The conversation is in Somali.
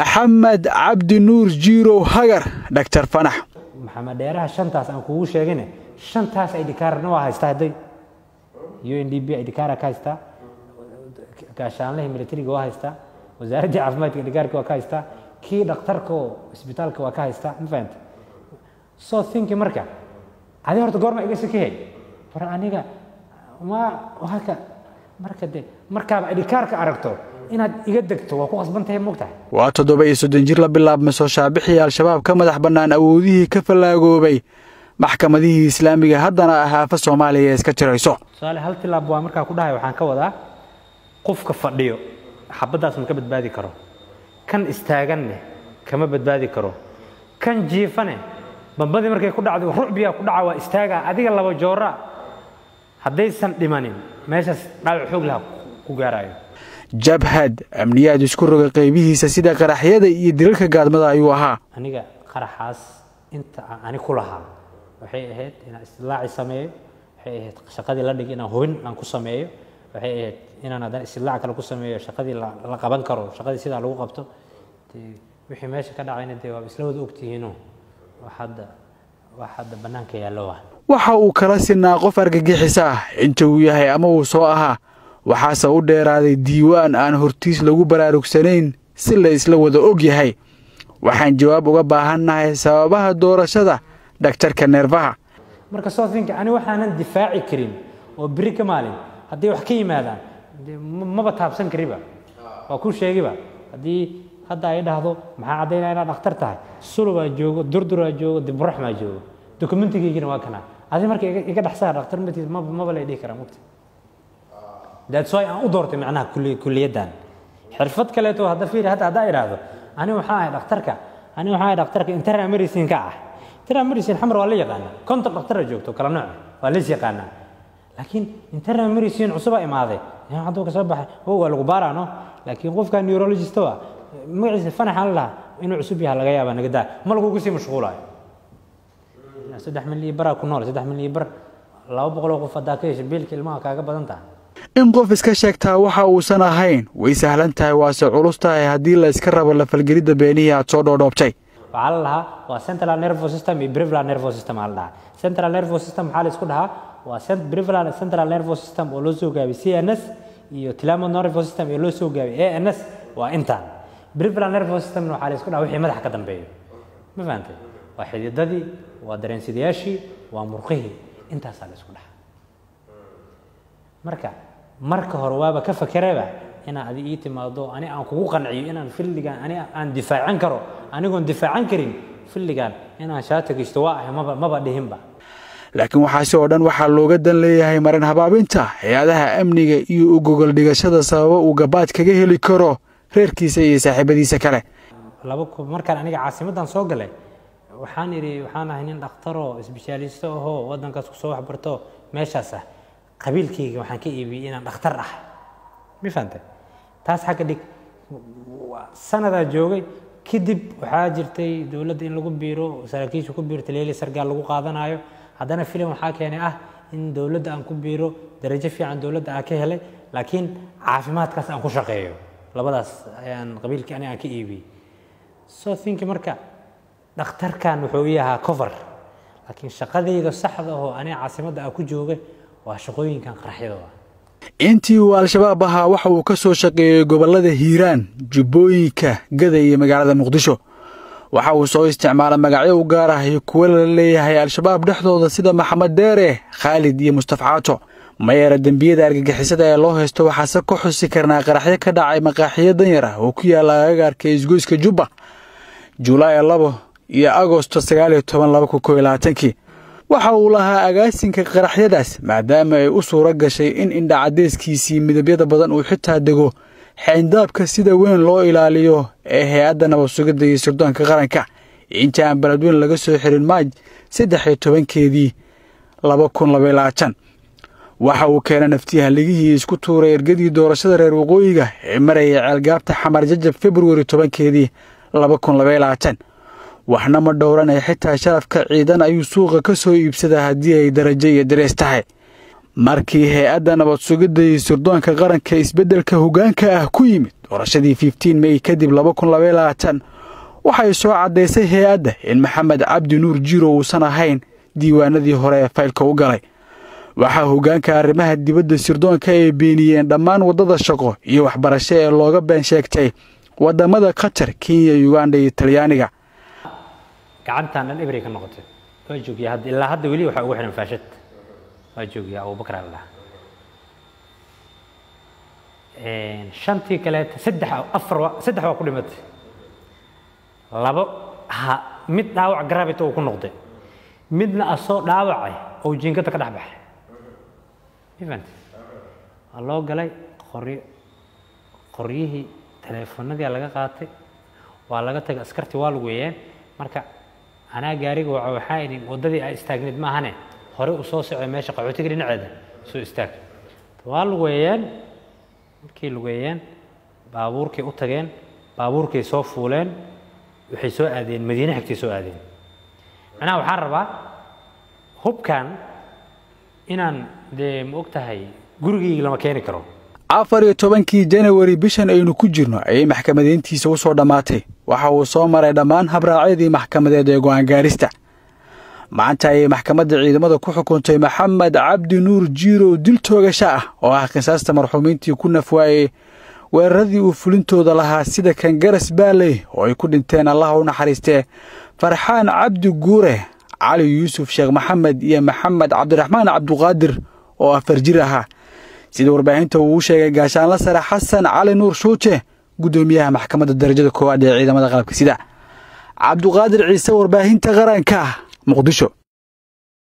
Maxamed Cabdi Nuur Jiirow Hagar, Dhaktar Fanax. Maxamed Dheeraha shantaas aan kugu sheegine, shantaas ID card-na waa haystaa. Hadday UNDP ID card ka haystaa, gaashaanlihii militariga waa haystaa, wasaaraddii caafimaadka ID card-ka waa ka haystaa, kii dhakhtarka oo isbitaalka waa ka haystaa. Ma fahanta? So thinki marka adi horta goorma iga sakihey war aniga ma halka marka de markaaba ID card-ka aragto inaad iga degto waa ku khasban tahay, mogtahay. Waa 37 jir la bilaabmay soo shaabixii Al-Shabaab, ka madax bannaan awoodihii ka fallaagoobay maxkamadihii Islaamiga, haddana ahaafa Soomaaliya iska jirayso. Tusaale, hal tilaab waa markaa ku dhahay, waxaan ka wadaa qofka fadhiyo xabaddaas ma ka badbaadi karo, kan istaaganne kama badbaadi karo, kan jiifane bambadii markay ku dhacdo rucbiyaa ku dhaca, waa istaagaa. Adiga laba joora haddaysan dhimanin meeshaas dhaawac xoog laha ku gaarayo. Jabhad amniyaad isku rogay qaybihiisa sida qaraxyada iyo dilalka gaadmada ayuu ahaa. Aniga qaraxaas inta aan ani ku lahaa waxay ahayd inaan istidlaaci sameeyo, waxay ahayd shaqadii la dhig inaan hubin aan ku sameeyo, waxay ahayd inaan haddana istidlaac kale ku sameeyo, shaqadii la qaban karo, shaqadii sidaa lagu qabto. Dee wixii meesha ka dhacayna dee waa isla wada ogtihiino, wax hadda bannaanka yaallo waa. Waxa uu kala sinaa qof argagixisa ah inta uu yahay ama uu soo ahaa, waxaase u dheeraaday diiwaan aan hortiis lagu baraarugsanayn si la isla wada og yahay. Waxaan jawaab uga baahannahay sababaha doorashada dhaktarka neerfaha. Marka soo thinka ani waxaanan difaaci karin oo beri ka maalin hadday wax ka yimaadaan dee maba taabsan kariba, waa kuu sheegiba. Haddii hadda ay dhahdo maxaa caddaynaya inaad dhakhtar tahay, sulubaa joogo, durduraa joogo, diburaxmaa joogo, dokumentigaygina waa kana. Adi marka iga dhexsaar dhakhtar matiid, maba lay dhihi karaa, mugta. That's why aan u doortay macnaha kulliyaddan. Xirfad kaleeto hadda fiiri, hadda haddaa idhaahdo ani waxaa ahay dhakhtarka, ani waxaa ahay dhakhtarka internal medicine ka ah, internal medicine Xamar waa la yaqaanaa, 50 dhakhtara joogto kala nooc, waa lays yaqaanaa. Laakiin internal medicine cusubaa imaaday hadduu ka soo baxay o waa lagu baaraano. Laakiin qofka neurologist waa magaciisa Fanaxaan la lahaa inuu cusub yahay laga yaabaa, nagadaa ma lagugu sii mashquulayo. 3.5 milyan ku nool, 3.5 milyan, 200 oo qof haddaa ka hesha, biilka ilmaha kaaga badan tahay. In qof iska sheegtaa waxa uusan ahayn way sahlan tahay, waase culus tahay haddii la iska rabo la falgelidda beenihii aad soo dhoodhoobtay. Waxaa la dhahaa waa central nervous system iyo peripheral nervous system aa la dhahaa. Central nervous system waxaa la isku dhahaa waa peripheral central nervous system oo loo soo gaabiyey CNS iyo autonomic nervous system oo loo soo gaabiyey ANS, waa intaan. Peripheral nervous system waxaa la isku dhahaa wixii madaxa ka dambeeyo. Ma fahantay? Waa xididadii, waa dareensidayaashii, waa murqihii, intaasaa la isku dhahaa. Marka hore waaba ka fakereba inaa adi ii timaado, ani aan kugu qanciyo inaan field-igan ani aan difaacan karo. Anigoon difaacan karin field-igan inaan shaata gishto waa ahay maba dhihinba. Laakiin waxaasi oo dhan waxaa looga dan leeyahay marin habaabinta hay-adaha amniga iyo u gogol dhigashada sababo uu gabaad kaga heli karo reerkiisa iyo saaxiibadiisa kale. Laba markaan aniga caasimaddan soo galay, waxaan idhi waxaan ahay nin dhakhtaroo isbishaalisto ahoo waddankaas kusoo waxbarto meeshaas ah. Qabiilkayga waxaan ka iibiyey inaan dhakhtar ah. Ma fahantay? Taas xagga dhig. Sanadaa joogay kadib waxaa jirtay dowladda in lagu biiro, saraakiisha ku biirto, leeli sargaal lagu qaadanayo. Haddana filim waxaa keenay ah in dowladda aan ku biiro, darajo fiican dowladda aan ka helay, laakiin caafimaadkaas aan ku shaqeeyo. Labadaas ayaan qabiilkii ani aan ka iibiyey. So think marka dhakhtarkan wuxuu ii ahaa cover, laakiin shaqadayda saxda oo aniga caasimadda aan ku joogay waa shaqooyinkan qaraxyada ah. Intii uu Al-Shabaab ahaa waxa uu ka soo shaqeeyey gobollada Hiiraan, Jubbooyinka, Gada iyo magaalada Muqdisho. Waxa uu soo isticmaala magacyo u gaar ah iyo kuwo la leeyahay Al-Shabaab dhexdooda, sida Maxamed Deere, Khaalid iyo Mustaf Caato. Mayeera dembiyada argagixisada ee loo haysto, waxaase ku xusi karnaa qaraxyo ka dhacay maqaaxiyo danyar ah oo ku yaalla agagaarka isgoyska Jubba Julaay 2 iyo Agosto 19 2021-kii. Waxa uu lahaa agaasinka qaraxyadaas, maadaama ay u suuro gashay in indhacadeyskiisii midabyada badan uu xitaa dego xayndaabka sida weyn loo ilaaliyo ee hay-adda nabad sugidda iyo sirdoonka qaranka inta aan Beledweyn laga soo xirin Maaj 13-keedii 2022. Waxa uu keenay naftiyahaligihii isku tuuray ergadii doorashada reer waqooyiga ee marayay Ceelgaabta Xamar Jajab Februari 10-keedii 2022. Waxna ma dhowranaya, xitaa sharafka ciidan ayuu suuqa ka soo iibsadaa haddii ay darajo iyo darees tahay. Markii hay-adda nabad sugidda iyo sirdoonka qaranka isbeddelka hoggaanka ah ku yimid Doorashadii 15 May kadib 2022 waxay soo caddaysay hay-adda in Maxamed Cabdi Nuur Jiirow uusan ahayn diiwaanadii hore ee faylka u galay. Waxaa hoggaanka arrimaha dibadda sirdoonka ay beeniyeen dhammaan waddada shaqo iyo waxbarasho ee looga been sheegtay waddamada Qatar, Kenya, Uganda iyo Talyaaniga. Gacantan dhan ebray ka noqotay. Waa joogiyaa hadda, ilaa hadda weli waxaa ugu xihan faashad. Waa joogiyaa Abubakar Allah. Shantii kaleeta saddex, afar, saddex waa ku dhimatay, labo ha mid dhaawac gravity uu ku noqday, midna asoo dhaawacay oo jiinkada ka dhex baxay. Ma fahamtay? Waa loo galay qoryo, qoryihii, taleefanadii laga qaatay, waa laga tagay, askartii waa lagu weeyeen. Marka anaa gaariga waxa waxaa idhi waddadii ay istaagneed maahane, hore u soo socday meesha qaxootiga dhinaceeda soo istaag. Waa lugeeyeen. Markii lugeeyeen baabuurkay u tageen, baabuurkay soo fuuleen, waxay soo aadeen Madiine xigtay soo aadeen. Macnaha waxaan rabaa hubkan inaan dee ma og tahay gurigayga lama keeni karo. 14-kii Janawari bishan aynu ku jirno ayay maxkamadeyntiisa u soo dhammaatay. Waxa uu soo maray dhammaan habraacyadii maxkamadeed ee go'aan gaarista. Maanta ayay maxkamadda ciidamada ku xukuntay Maxamed Cabdi Nuur Jiirow dil toogasho ah oo ah qisaasta marxuumiintii ku nafwaayey weeraradii uu fulintooda lahaa, sida Kangaras Baaley oo ay ku dhinteen, Allah u naxariistee, Farxaan Cabdi Guure, Cali Yuusuf Sheekh Maxamed iyo Maxamed Cabdiraxmaan Cabduqaadir oo 4 jir ahaa, sida warbaahinta uu u sheegay gaashaanla sare Xasan Cali Nuur Shuuje, guddoomiyaha maxkamadda darajada koowaad ee ciidamada qalabka sida. Cabduqaadir Ciise, warbaahinta qaranka, Muqdisho.